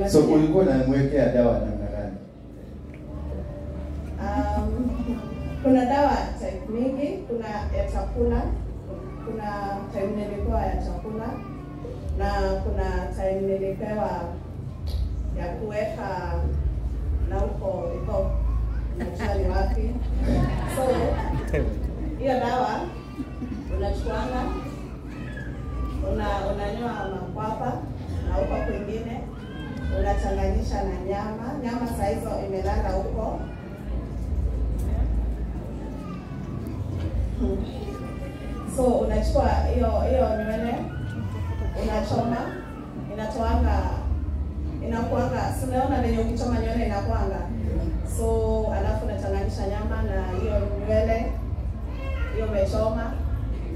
So ulikuwa unamwekea dawa namna gani? Kuna dawa type mingi, kuna ya chakula, kuna time nilipewa ya chakula na kuna time nilipewa ya kuweka na huko iko najua ni wapi. So hiyo dawa unachukuanga, unanyoa makwapa na huko kwingine unachanganyisha na nyama. Nyama saa hizo imelala huko. So unachukua hiyo nywele, unachoma, inatoanga, inakuanga, si unaona venye ukichoma nywele inakuanga. So alafu unachanganyisha nyama na hiyo nywele hiyo umechoma,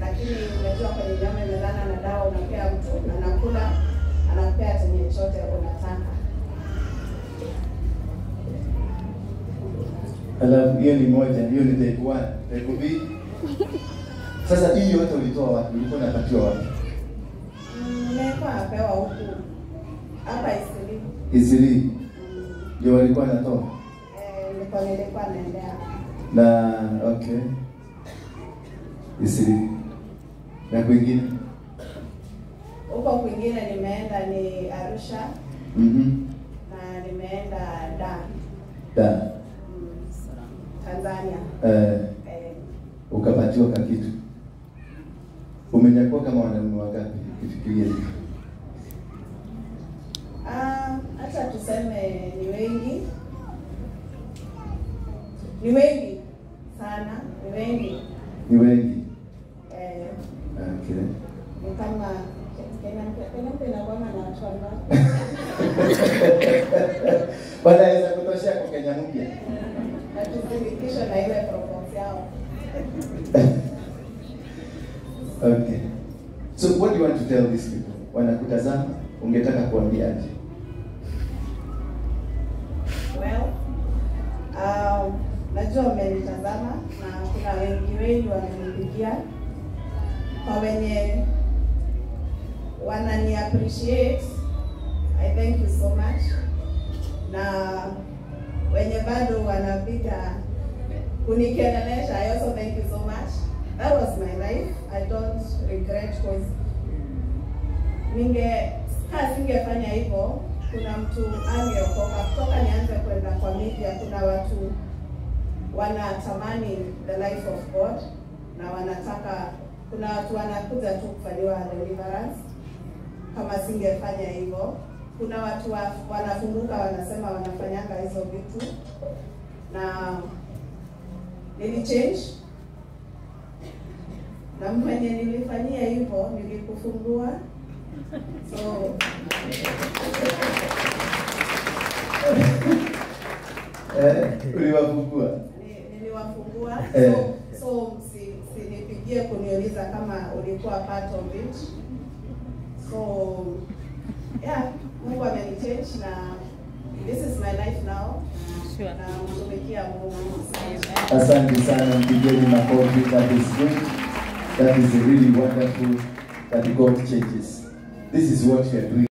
lakini unajua kwenye nyama imelala na dawa, unapea mtu anakula, anapea chenye chote unataka. Alafu hiyo ni moja, hiyo ni type 1, type B. Sasa hii yote ulitoa wapi? Ulikuwa unapatiwa wapi? Nilikuwa napewa huku hapa Isili. Isili. Ndio walikuwa wanatoa? Nilikuwa naendea. Na okay. Isili. Na kwingine? Huko kwingine nimeenda ni Arusha. Na nimeenda Dar. Dar. Tanzania. Ukapatiwa kakitu. Umenyakuwa kama wanaume wangapi ukifikiria hivi? Acha tuseme ni wengi. Ni wengi sana, ni wengi. Ni wengi. Okay. Ni kama Kenya inakuwa na watu wangapi? Wanaweza kutoshea kwa Kenya mpya. Na tusifikishe na ile proportion yao. Okay. So what do you want to tell these people? Wanakutazama, ungetaka kuambia aje? Well, najua wamenitazama na kuna wengi wengi wamenipigia. Kwa wenye wanani appreciate, I thank you so much. Na wenye bado wanapiga kunikelelesha, I also thank you so much. That was my life. I don't regret because singefanya hivyo, kuna mtu angeokoka. Kutoka nianze kwenda kwa media, kuna watu wanatamani the life of God na wanataka, kuna watu wanakuja tu kufanyiwa deliverance. Kama singefanya hivyo, kuna watu wanafunguka wanasema wanafanyanga hizo vitu, na nilichange. Na mwenye nilifanyia hivyo nilikufungua. So uliwafungua? Niliwafungua. So msinipigie kuniuliza kama ulikuwa part of it. So yeah, Mungu amenichange na this is my life now. Sure. Na mtumikia Mungu. Asante sana, mpigeni makofi. That is good. That is really wonderful that God changes. This is what we are doing.